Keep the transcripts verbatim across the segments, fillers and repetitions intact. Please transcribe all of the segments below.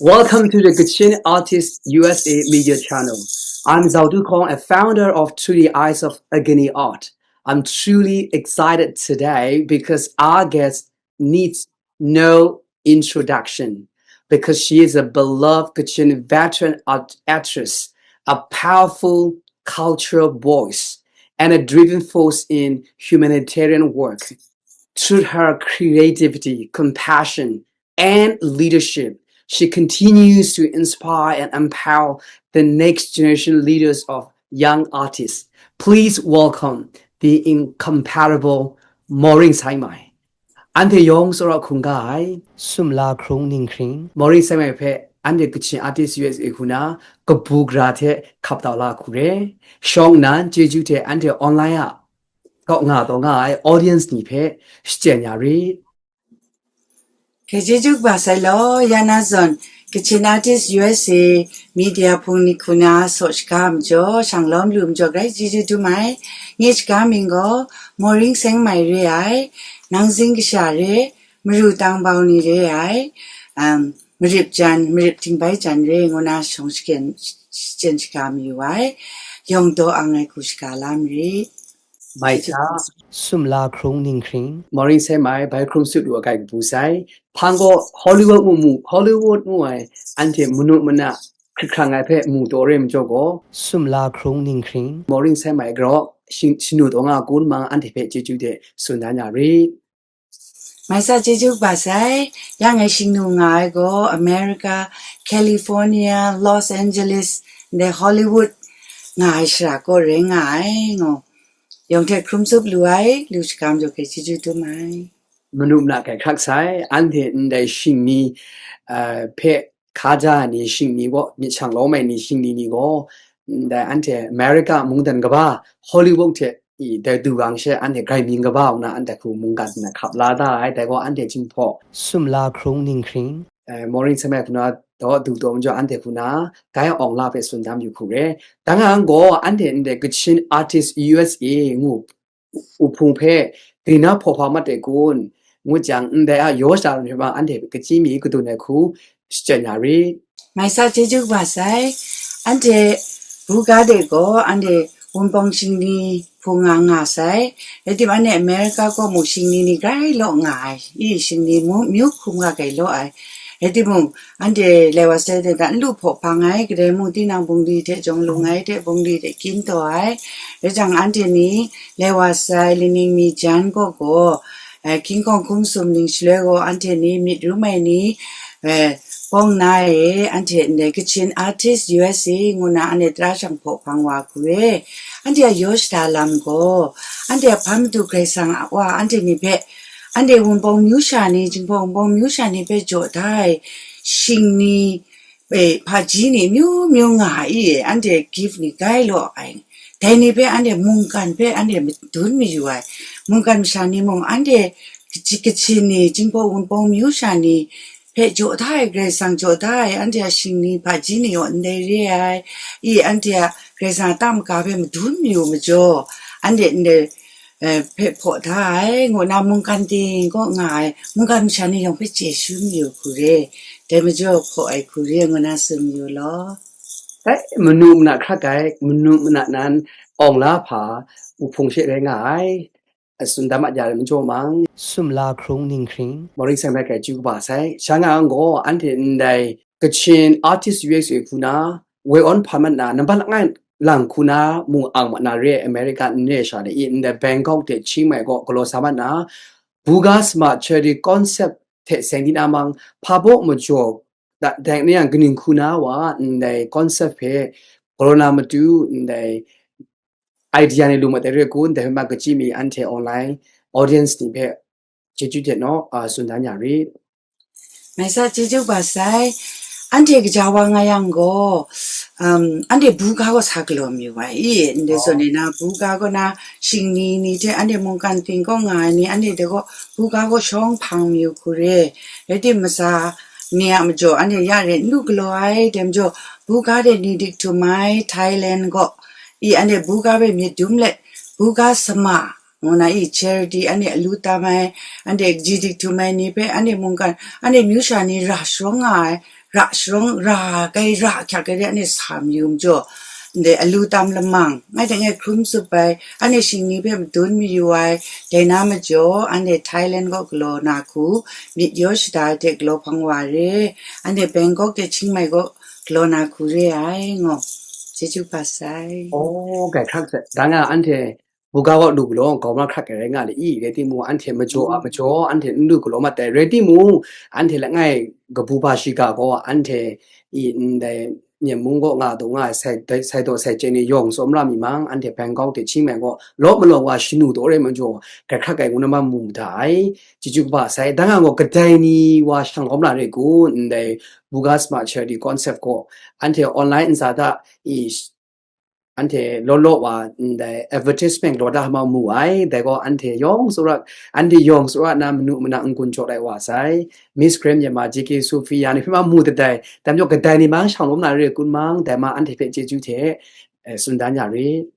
Welcome to the Kachin Artist U S A Media Channel. I'm Zhao Dukong, a founder of Through the Eyes of Agony Art. I'm truly excited today because our guest needs no introduction, because she is a beloved Kachin veteran art- actress, a powerful cultural voice, and a driving force in humanitarian work. Through her creativity, compassion, and leadership, she continues to inspire and empower the next generation leaders of young artists. Please welcome the incomparable Maureen Saimai. Anhte yawng tsawra hkungga ai, sumla hkrung ninghkring, Maureen Saimai hpe anhte Kachin Artist U S A hku na kabu gara hte hkap tau la hku re. Shawng nnan chyeju hte anhte online a kaw nga taw nga ai audience ni hpe shachyen ya rit. Kei chyeju kaba sai law, ya na zawn, Kachin Artist U S A media hpung ni hku na saw shaga majaw, shang lawm lu majaw, grai chyeju dum ai. Nye shaga mying gaw, Maureen Saimai re ai, nang zing kasha re, maru tang bau ni re ai, um, marip jan, marip htingbai jan re, ngu na shawng shakyen, shachyen shaga mayu ai, yawng daw ang ai hku shaga la marit. Mai hta, sumla hkrung ninghkring, Maureen Saimai bai hkrum sut lu ai kabu sai, hpang gaw Hollywood mu mu, Hollywood mu ai, anhte manu mana hkrit hkrang ai hpe mu taw re majaw gaw, sumla hkrung ninghkring, Maureen Saimai graw shing- shanu taw nga kun mang anhte hpe chyeju de tsun dan ya rit. Mai sa chyeju kaba sai, yang e shingnu nga ai gaw America, California, Los Angeles, ndai Hollywood nga ai shara kaw rai nga ai, ngu. Yawng hte hkrum tsup lu ai, lu shaga majaw hkrai chyeju dum ai. Manu mana hkrai hkrak sai, anhte ndai shing ni, uh, hpe hkaja ai ni, shing ni gaw, myit shang lawm ai ni, shing ni ni gaw, ndai anhte America mungdan kaba, Hollywood hte i, dai du gang she anhte grai mying kaba nna anhte hku mungkan nna hkap la da ai, dai gaw anhte Jinghpaw, sumla hkrung ninghkring, eh, Maureen Saimai hku na daw du taw majaw anhte hku na, grai awng la hpe tsun dam yu hku re. Dang yang gaw anhte ndai Kachin Artist U S A ngu u hpung hpe gri na hpaw hpa mat de kun, ngut jang, ndai a yaw shada lam hpe ma anhte kachyi mi kadun ai hku shachyen ya rit. Mai sa chyeju kaba sai, anhte buga de gaw anhte Wunpawng shingni hpung nga nga sai, rai timung anhte America kaw mung shingni ni grai law nga ai, i shingni mu- myu hkrum nga grai law ai, rai timung, anhte lai wa sai de ta n lu hpaw hpang ai, kadai mung tinang bungli hte jawng lung ai hte bungli hte kyin taw ai, rai jang anhte ni lai wa sai, laning mi jan kaw gaw, eh, hkying hkawng hkum sumning shaloi gaw anhte ni myit rum ai ni, eh, bawng na e, anhte ndai Kachin Artist U S A ngu na anhte tara shang hpaw hpang wa hku e, anhte a yaw shada lam gaw, anhte a hpa madu Karai Kasang a wa anhte ni hpe, anhte Wunpawng myu sha ni, Jinghpaw Wunpawng myu sha ni hpe jaw da ai shing ni, e, hpaji ni myu myu nga ai, anhte gift ni grai law ai. Dai ni hpe anhte mungkan hpe anhte madun mayu ai. Mungkan masha ni mung anhte kaji- Kachin ni, Jinghpaw Wunpawng myu sha ni hpe jaw da ai, Karai Kasang jaw da ai, anhte a shing ni hpaji ni gaw ndai re ai. I, anhte a Karai Kasang a ta maga hpe madun mayu majaw, anhte ndai, eh, hpe hpaw da ai, ngu na mungkan ting kaw nga ai, mungkan masha ni yawng hpe chyeju mayu hku re, dai majaw hpaw ai hku re, ngu na tsun mayu law. Dai manu mana hkrak ai, manu mana nan awng la hpa, u hpung she rai nga ai, a tsun dam a ya ai majaw mang, sumla hkrung ninghkring, Maureen Saimai hkrai chyeju kaba sai, sha nga yang gaw, anhte ndai Kachin Artist U S A hku na, woi awn hpan mat na, nambat langai lang hku na mung ang mat na re ai America n re ai sha ni i, ndai Bangkok hte Chiang Mai kaw galaw sa mat na, buga sama charity concert hte seng di na mang, hpa baw majaw, da- dai ni yang kaning hku na wa, ndai concert hpe galaw na matu, ndai idea ni lu mat ai re kun, dai hpe ma kachyi mi anhte online audience ni hpe chyeju hte naw, a, tsun dan ya rit. Mai sa chyeju kaba sai, anhte kaja wa nga yang gaw, um, anhte buga gaw sa galaw mayu ai i, ndai zawn e na buga kaw na shing ni ni hte anhte mungkan ting kaw nga ai ni, anhte dai kaw buga kaw shawng hpang mayu hku re, rai tim, masa ni a majaw anhte ya re n lu galaw ai, dai majaw buga de ni dik htum ai, Thailand kaw i, anhte buga hpe myit dum let, buga sama, ngu na i, charity anhte alu tam ai, anhte kaji dik htum ai ni hpe, anhte mungkan, anhte myu sha ni ra sharawng nga ai, ra sharawng ra kai ra hkyak ai re, anhte sa mayu majaw, ndai alu tam lamang, ngai hte ngai hkrum tsup ai, anhte shingni hpe madun mayu ai, dai na majaw, anhte Thailand kaw galaw na hku, myit yaw shada ai hte galaw hpang wa re, anhte Bangkok hte Chiang Mai kaw galaw na hku re ai, ngaw, chyeju kaba sai. Oh, kai hkrak sai. Da nga anhte buga kaw lu galaw, grau ma hkrak ai rai nga le i, rai timung, anhte majaw a majaw, anhte n lu galaw mat ai, rai timung, anhte langai kabu ba shiga gaw, anhte i ndai Myen mung kaw nga daw nga ai, sai, sai daw sai chye ni yawng tsawm ra mi mang, anhte Bangkok hte Chiang Mai kaw law malaw wa shanu daw rai majaw, kai hkrak ai ngu na ma mu da ai, chyeju kaba sai. Da nga gaw kadai ni wa shang lawm na re kun, ndai Buga Smart Charity Concept kaw, anhte online ntsa hta i, anhte law law wa ndai advertisement law da ma mu ai, dai gaw anhte yawng tsawra, anhte yawng tsawra na manu mana n-gun jaw ai wa sai, Miss Grand Myanmar J K Sophia ni hpe ma mu dat ai, dai majaw kadai ni mang shang lawm na re kun mang, dai ma anhte hpe chyeju hte, eh, tsun dan ya rit.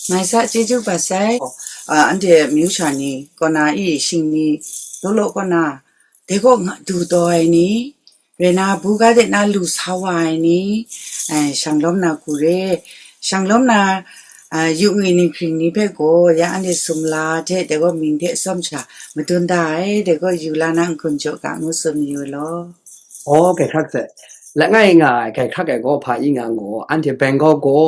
Mai sa, chyeju kaba sai. Ah, anhte amyu sha ni kaw na i, shingni law law kaw na, dai kaw nga du taw ai ni, rai na, buga de na lu sa wa ai ni, eh, shang lawm na hku re, shang lawm na, ah, yu ngwi ninghkring ni hpe gaw, ya anhte sumla hte, dai gaw mying hte atsawm sha madun da ai, dai gaw yu la na n-gun jaw ga ngu tsun mayu law. Oh, kai hkrak sai. Langai nga ai, kai hkrak ai gaw hpa i nga gaw, anhte Bangkok kaw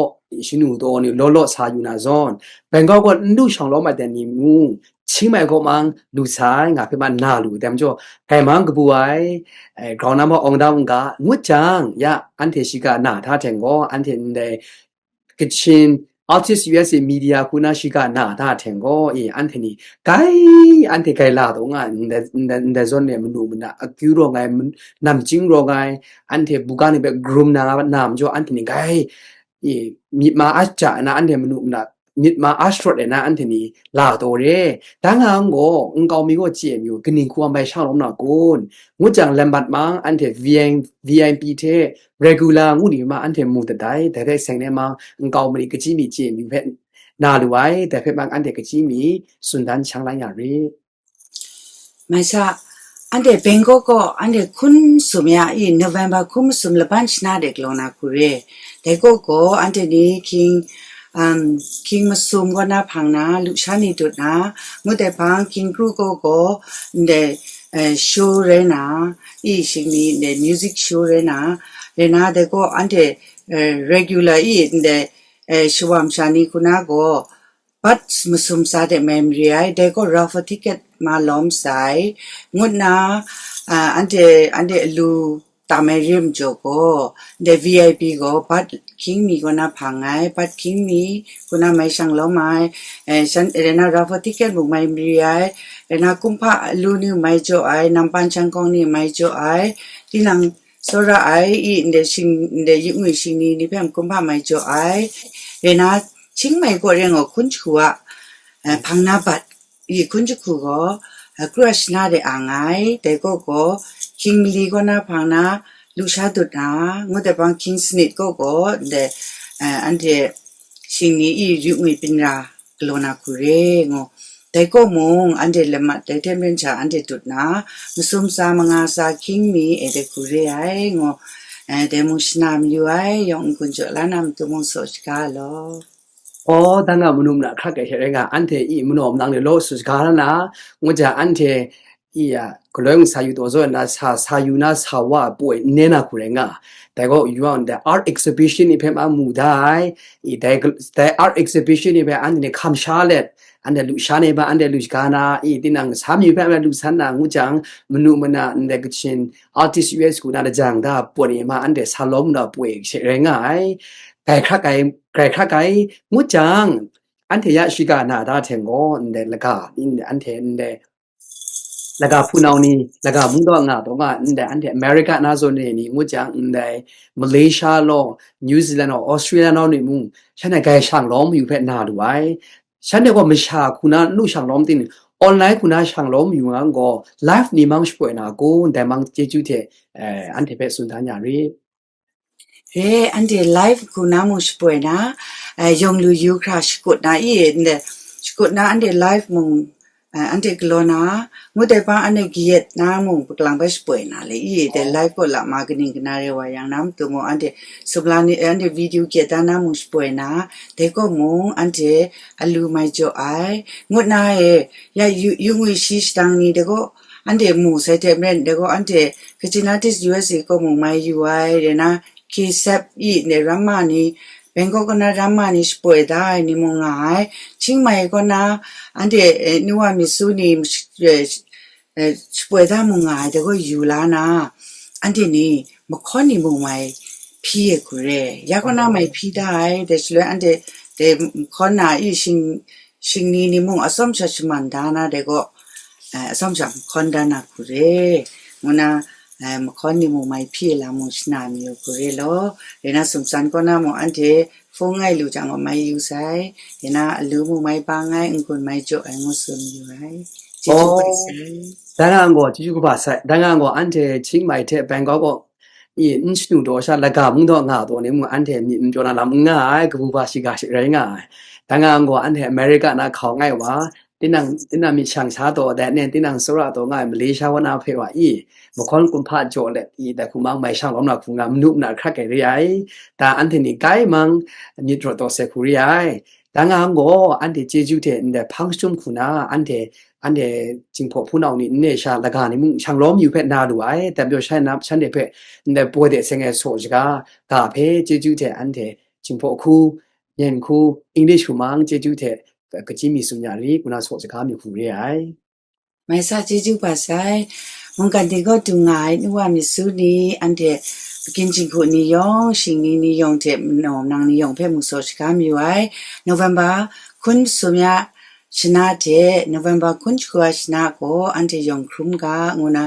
shanu daw ni law law sa yu na zawn, Bangkok kaw n lu shang lawm ai dai ni mung, Chiang Mai kaw mang lu sai, nga hpe ma na lu, dai majaw, gaimang kabu ai, eh, grau na ma awng da n ga, ngut jang, ya, anhte shiga na hta hten gaw, anhte ndai Kachin Artist U S A Media hku na shiga na hta hten gaw, e, anhte ni, gai, anhte gai la taw nga, ndai, ndai, ndai zawn e manu mana, akyu rawng ai, man-, namjing rawng ai, anhte buga ni hpe grum na, na majaw, anhte ni gai, e, myit ma a ja na, anhte manu mana, myit ma a sharawt ai na anhte ni la taw re. Da nga gaw, nkau mi gaw chye ai mayu, kaning hku wa mai shang lawm na kun? Ngut jang, lam mat mang, anhte V I P hte regular ngu ni ma anhte mu dat ai, dai hte seng de mang, nkau mali kachyi mi chye ai mayu hpe na lu ai, dai hpe mang anhte kachyi mi tsun dan shang la ya rit. Mai sa, anhte Bangkok kaw, anhte hkun masum ya i, November hkun masum laban shana de galaw na hku re. Dai kaw gaw, anhte ni hkying, um, hkying masum kaw na hpang na, lusha ni dut na, ngut ai hpang, hkying kru kaw gaw, ndai, eh, show rai na, i shing ni, ndai music show rai na, rai na, dai kaw, anhte, eh, regular i, ndai, eh, shawa masha ni hku na gaw, bat masum sa de mai mari ai, dai gaw raffle ticket ma lawm sai, ngut na, ah, anhte, anhte alu tam ai re majaw gaw, ndai V I P gaw bat hkying mi kaw na hpang ai, bat hkying mi kaw na mai shang lawm ai, eh, shan, rai na raffle ticket mung mai mari ai, rai na kumhpa alu ni mai jaw ai, nampan shangkawng ni mai jaw ai, tinang tsawra ai, i ndai shing, ndai yu ngwi shingni ni hpe kumhpa mai jaw ai, rai na, Chiang Mai kaw rai nga hkun jahku a, eh, hpang na bat, i hkun jahku gaw, eh, kru a shana de ang ai, dai kaw gaw, hkying mali kaw na hpang na, lusha dut na, ngut ai hpang hkying sanit kaw gaw, ndai, eh, anhte shingni i yu ngwi byin ra galaw na hku re, ngu. Dai kaw mung, anhte lamat dai hte maren sha anhte dut na, masum tsa manga tsa hkying mi e dai hku re ai, ngu. Eh, dai mung shana mayu ai, yawng n-gun jaw la na matu mung saw shaga law. Aw, da nga manu mana hkrak ai hte rai nga, anhte i manaw manang ni law su shaga la na, ngut jang anhte i a, galoi sa yu taw zaw na sa, sa yu na sa wa poi n na hku rai nga. Dai gaw, yawng dai art exhibition ni hpe ma mu da ai, i dai gal-, dai art exhibition ni hpe anhte ni hkam sha let, anhte lusha ni hpe anhte lu shaga na, i tinang sa mi hpe anhte lu san na, ngut jang, manu mana ndai Kachin Artist U S hku na lajang da poi ni ma anhte sa lawm na poi she rai nga ai. Grai hkrak ai, grai hkrak ai, ngut jang, anhte ya shiga na da hten gaw, ndai laga, anhte ndai laga hpunau ni, laga mungdaw nga taw nga, ndai anhte America na zawn e ni ngut jang, ndai Malaysia law, New Zealand law, Australia law ni mung, shanhte grai shang lawm mayu hpe na lu ai. Shanhte gaw masha hku na n lu shang lawm ting, online hku na shang lawm mayu nga gaw, live ni mang shapoi na kun, dai mang chyeju hte, eh, anhte hpe tsun dan ya rit. Re, anhte live hku na mung shapoi na, eh, yawng lu yu hkra shakut na i, nde, shakut na anhte live mung, anhte galaw na, ngut ai hpang anhte kayat na mung paklang bai shapoi na le, i dai live kaw lama kaning kana re wa yang na matu mung, anhte sumla ni, anhte video kayat da na mung shapoi na, dai kaw mung anhte alu mai jaw ai, ngut na e, ya yu, yu ngwi shi shadang ni dai kaw, anhte mu sai hte maren dai kaw, anhte Kachin Artist U S A kaw mung mai yu ai, re na, K S A P i ne ramma ni, Bangkok kaw na ramma ni shapoi da ai ni mung nga ai, Chiang Mai kaw na, anhte, eh, nu wa mi su ni, eh, eh, shapoi da mung nga ai, dai gaw yu la na, anhte ni mahkawn ni mung mai hpyi ai hku re, ya kaw na mai hpyi da ai, dai shaloi anhte, dai mahkawn na i shing, shingni ni mung atsawm sha shaman da na, dai gaw, eh, atsawm sha mahkawn da na hku re, ngu na, eh, mahkawn ni mung mai hpyi ai lam mung shana mayu hku re law, re na sumsan kaw na mung anhte hpung ai lu jang gaw mai yu sai, re na alu mung mai bang ai, n-gun mai jaw ai ngu tsun mayu ai. Chyeju kaba sai. Dai nga gaw, chyeju kaba sai. Dai nga gaw, anhte Chiang Mai hte Bangkok kaw i n shanu daw sha, laga mung daw nga daw ni mung anhte myit n pyaw na lam n nga ai, kabu ba shiga shi rai nga ai. Dai nga gaw, anhte America na hkau ngai wa, tinang, tinang myit shang sha daw, dai nen tinang tsawra daw nga ai Malaysia wa na hpe wa i, mahkawn kumhpa jaw let i, dai hku mang mai shang lawm na hku nga, manu mana hkrat ai re ai. Da anhte ni kai mang myit rawt daw sai hku re ai. Da nga gaw, anhte chyeju hte ndai hpang shadum hku na, anhte, anhte Jinghpaw hpunau ni nne sha laga ni mung shang lawm yu hpe na lu ai, dai majaw shan na, shanhte hpe ndai poi de seng ai saw shaga ga hpe chyeju hte anhte Jinghpaw hku, Myen hku, English hku mang chyeju hte ka-, kachyi mi tsun ya ri, kuna saw shaga mi hku re ai. Mai sa chyeju kaba sai, mungkan ting kaw du nga ai nu wa mi su ni, anhte Bakin Jinghku ni yawng, shingni ni yawng hte manaw manang ni yawng hpe mung saw shaga mayu ai. November hkun masum ya shana hte November hkun shagu a shana gaw anhte yawng hkrum ga, ngu na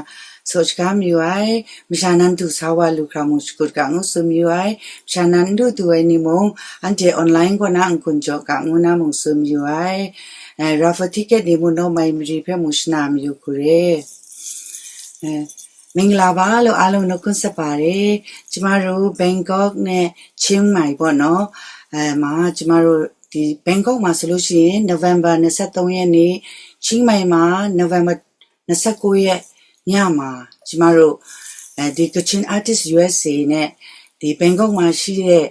saw shaga mayu ai. Masha nan du sa wa lu hkra mung shakut ga, ngu tsun mayu ai. Masha nan n du du ai ni mung, anhte online kaw na n-gun jaw ga, ngu na mung tsun mayu ai. Eh, raffle ticket ni mung naw mai mari hpe mung shana mayu hku re. Eh, မင်္ဂလာပါလို့ အားလုံးနှုတ်ခွန်းဆက်ပါတယ်။ ကျမတို့ ဘန်ကောက်နဲ့ ချင်းမိုင်ပေါ့နော်။ အဲမှာကျမတို့ဒီ ဘန်ကောက်မှာဆိုလို့ရှိရင် November နှစ်ဆယ့်သုံးရက်နေ့၊ ချင်းမိုင်မှာ November နှစ်ဆယ့်ကိုးရက်ညမှာ ကျမတို့ အဲဒီ Kachin Artist U S A နဲ့ ဒီ ဘန်ကောက်မှာရှိတဲ့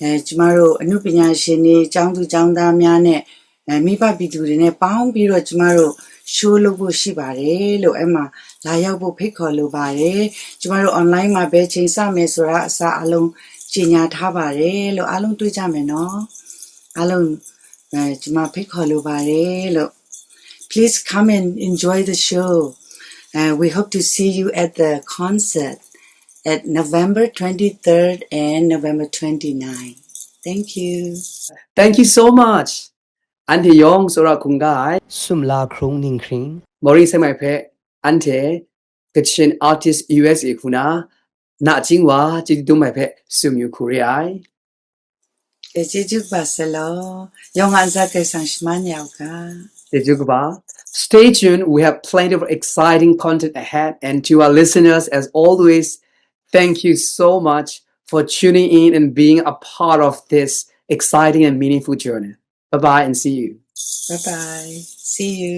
အဲ ကျမတို့ အနုပညာရှင်တွေ၊ ကျောင်းသူကျောင်းသားများနဲ့ အဲ မိဘပြည်သူတွေနဲ့ ပေါင်းပြီးတော့ ကျမတို့ show လုပ်ဖို့ရှိပါတယ်လို့ အဲမှာ လာရောက်ဖို့ ဖိတ်ခေါ်လိုပါတယ်။ ကျမတို့ online မှာ ဘယ်ချိန်စမယ်ဆိုတာ အစအားလုံး ကြေညာထားပါတယ်လို့ အားလုံးတွေ့ကြမယ်နော်။ အားလုံး အဲ ကျမ ဖိတ်ခေါ်လိုပါတယ်လို့။ Please come and enjoy the show. Uh, we hope to see you at the concert at November twenty-third and November twenty-ninth. Thank you. Thank you so much. Anhte yawng tsawra hkungga ai, sumla hkrung ninghkring, Maureen Seng Mai hpe anhte Kachin Artist U S A hku na, nachying wa chyeju dum ai hpe tsun yu hku re ai. ကဲ ကျေးဇူးပါဆရာ။ ရောင်အာဇာကယ်ဆောင်ရှင်မညောင်က Chyeju kaba. Stay tuned, we have plenty of exciting content ahead. And to our listeners, as always, thank you so much for tuning in and being a part of this exciting and meaningful journey. Bye bye and see you. Bye bye. See you.